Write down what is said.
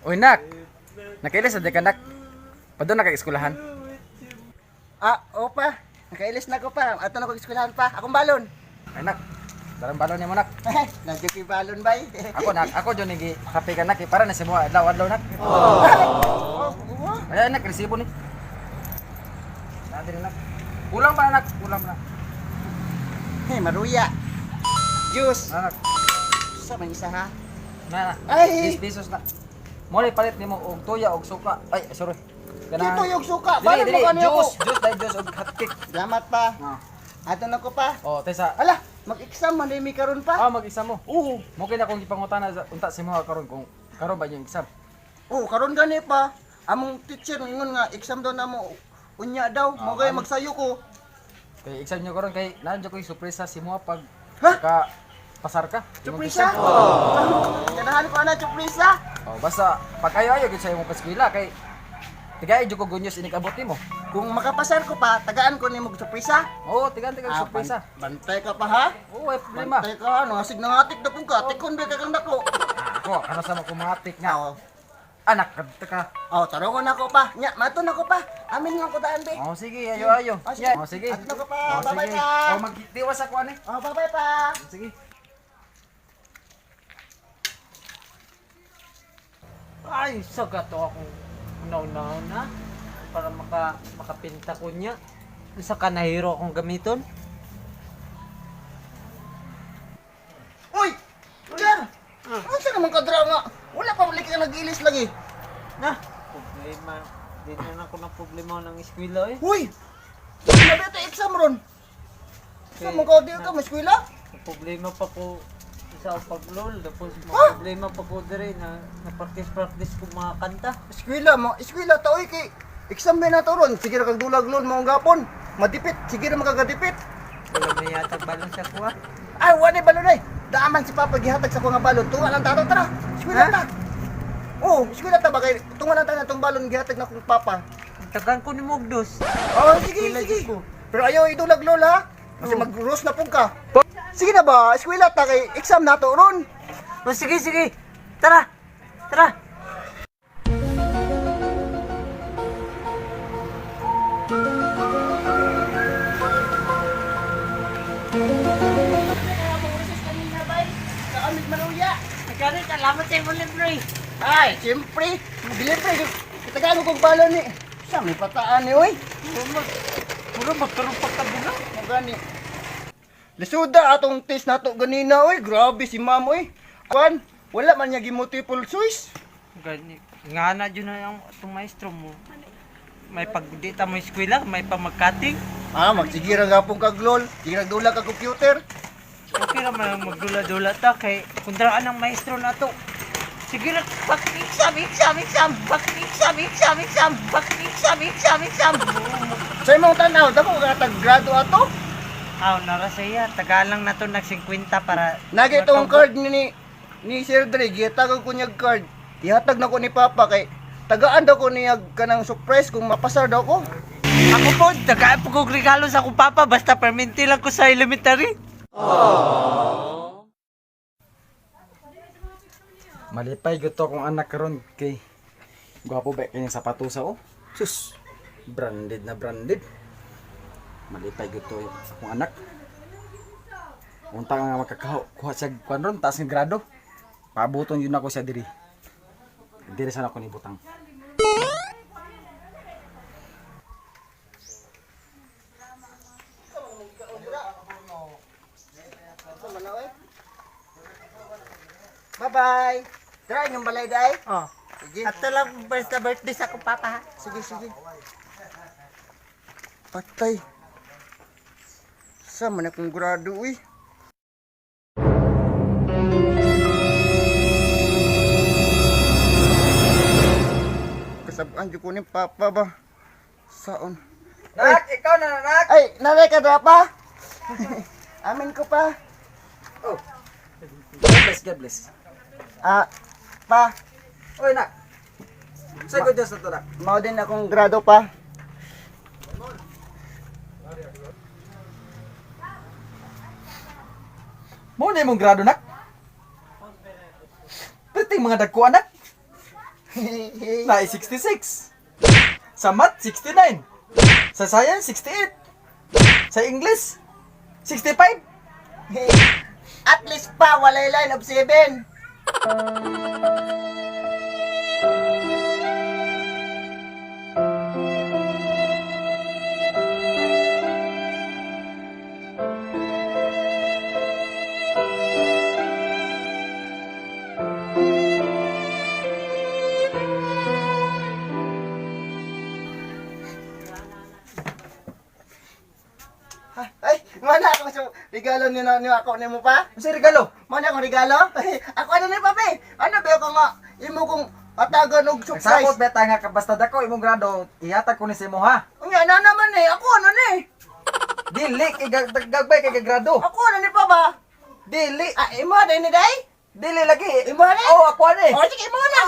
Uy nak. Nakailis sa di ka nak. Padung na kag eskwelahan. Ah, opa. Nakailis na ko pa. Ato na ko eskwelahan pa. Akong balon. Ay nak. Darang balon nimo nak. Nandiyo ko'y balon bay. Ako nak, ako jud ni kape ka nak eh, para na sa mo adlaw-adlaw nak. Oh, oh. Ay nak, resibo ni. Dali nak. Kulang pa nak, kulang pa. Hey, maruya. Juice. Na nak. Sa man isa ha. Na na. Ay! 10 pesos na. Mo ni palit nimo og tuya og suka. Ay, sorry. Dito yung suka. Dili, Balon mo dili, kaniya ko. juice, juice dai juice og hot cake. Salamat pa. Ah. Ato na ko pa. Oh, tesa. Ala, mag-exam man mi karon pa. Ah, mag-isa mo. Oo. Mo kay na kung gipangutana unta si mo karon kung karon ba yung exam. Oo, karon gani pa. Among teacher ingon nga exam daw namo unya daw. Mo Ah, kay ano? magsayo ko. Kay exam nyo karon kay naan ko yung surpresa si mo pag Ha? ka pasar ka. Imong Surpresa. exam. Ganahan ko ana surpresa. Oh, basta pag ayo-ayo gyud sa imong paskwela kay tigay jud ko gunyos inig abot nimo. Kung makapasar ko pa, tagaan ko nimo og surpresa. Oo, tigan tigan Ah, surpresa. Bantay ka pa ha? Oo, ay problema. Bantay ka ano, asig nangatik na pong ka. Tikon ba ka kang dako? Ako, ano sa mo kumatik nga. Oo. Anak kadto ka. Oh, tarungon ako pa. Nya, maton ako pa. Amin lang ko daan be. Oh, sige, ayo ayo. Oh, sige. Oh, sige. Ato na ko pa. Oh, Bye-bye sige. pa. Oh, magtiwas ako ani. Oh, bye-bye pa. Sige. Ay, saga to akong unaw-unaw na para makapinta ko niya. Sa kanahiro akong gamiton. Uy! Jar! Unsa naman ka dra nga? Wala pa balik ka nag-ilis lagi. Na, problema. Di na ako ng problema ng eskwela eh. Uy! Sinabi ito exam ron. Sa mo ka di ka eskwela? May problema pa ko sa paglol. Tapos may Ha? problema pa ko dire na na-practice-practice ko mga kanta. Eskwela mo, eskwela ta oy kay exam ba na to ron. Sige ra kag dulag lol mo gapon. Madipit, sige ra makakadipit. Wala may yatag balon sa kuha. Ay, wala balon ay. Daaman si Papa gihatag sa ko nga balon. Tunga lang tato tara. Eskwela Ha? ta. Oh, eskwela ta ba kay tunga lang ta na tong balon gihatag na kong papa. Tagaan ko ni Mugdos. Oh, sige, Eskwela sige. jud ko. Pero ayaw idulag lol ha. Kasi mag-rose na pong ka. Sige na ba, eskwela ta kay exam na to ron. O sige, sige. Tara. Tara. Kaamit maruya. Nagkaroon, salamat sa imong libre. Ay, siyempre. Delivery. Tagaan ko kong balon ni. Sa may pataan ni oy. Mura magkaroon pa ka buga. Magani. Lisuda atong test nato ganina oy. Grabe si ma'am oy. Kwan, wala man niya gi multiple choice. Gani, nga na dyan na yung itong maestro mo. May pagdita mo eskwela, may pamagkating. Ah, magsige ra gapon kag lol. Sige ra dula ka computer. Okay ra man magdula-dula ta kay kontraan ang maestro na to. Sige ra, bak exam, exam, exam, bak exam, exam, exam, bak exam, exam, exam. Sa imong tan-aw, dako ka tag grado ato. Aw, nara sa iya, tagalang na to nag 50 para Nagi itong card ni Sir Dre, gihatag ko niyag card. Ihatag na ko ni Papa kay tagaan daw ko niya kanang surprise kung mapasar daw ko. Ako po, tagaan po kong regalo sa akong papa basta perminti lang ko sa elementary. Malipay gyud to akong anak karon kay gwapo ba kanyang sapatosa oh. Sus, branded na branded. Malipay gyud to akong anak. Unta nga makakaho kuha siya kuan ron taas nga grado. Paabuton yun ako siya diri. Diri sana ako ni butang. Bye-bye. Try inyong balay day. Oh. Sige. Ato lang basta birthday sa akong papa ha. Sige, sige. Patay. Sa man akong grado uy. Kasabaan jud ko ni papa ba. Saon. Nak, ikaw na nak. Ay, nanay ka na pa? Amin ko pa. Oh. God bless, God bless. Ah, pa, Oy nak. Sa good news na to nak. mao din akong grado pa. Mo na imong grado nak. Perting mga dagko anak. Na 66. Sa Math, 69. Sa Science, 68. Sa English, 65. At least pa, walay line of 7. Ay, mana ako sa regalo niyo na niyo ako nimo pa? Ano sa regalo? Mana akong regalo? Ay, ako ano ni papi? Ano ba ako nga imo kong atagan og surprise? Nagsabot beta nga kabasta dako imong grado, ihatag ko ni sa imo ha. Unya na naman eh, ako ano ni? Dili kay gagbay kay grado. Ako ano ni pa ba? Dili, Ah, imo na ni day? dili lagi. Imo ni? Oh, ako ani. Oh, sige imo na.